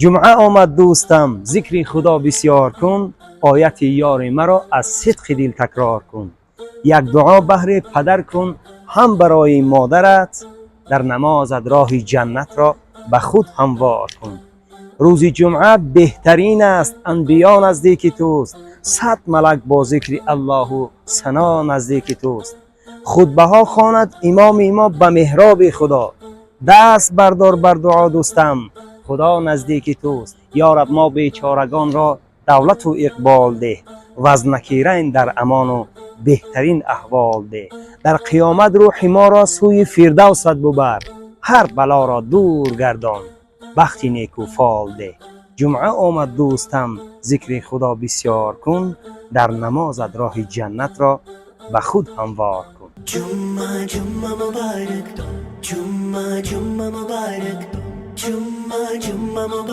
Ҷумъа омад, дӯстам, зикри Худо бисёр кун, ояти ёри маро аз сидқи дил такрор кун. Як дуо баҳри падар кун, ҳам барои модарат, дар намозат роҳи ҷаннатро ба худ ҳамвор кун. Рӯзи ҷумъа беҳтарин аст, анбиё наздики туст, 100 малак бо зикри Аллоҳу сано наздики туст. Хутбаҳо хонад имоми мо ба меҳроби Худо, даст бардор бар дуо, дӯстам, Худо наздики туст. Ё Раб, мо бечорагонро давлату иқбол деҳ, ваз накирайн дар амону беҳтарин аҳвол деҳ. Дар қиёмат рӯҳи моро сӯи фирдавсат бубар, ҳар балоро дур гардон, бахти неку фол деҳ. Ҷумъа омад, дӯстам, зикри Худо бисёр кун, дар намозат роҳи ҷаннатро ба худ ҳамвор кун. Ҷумъа, ҷумъа муборак, ҷумъа, ҷумъа муборак, ҷумъа, ҷумъа муборак.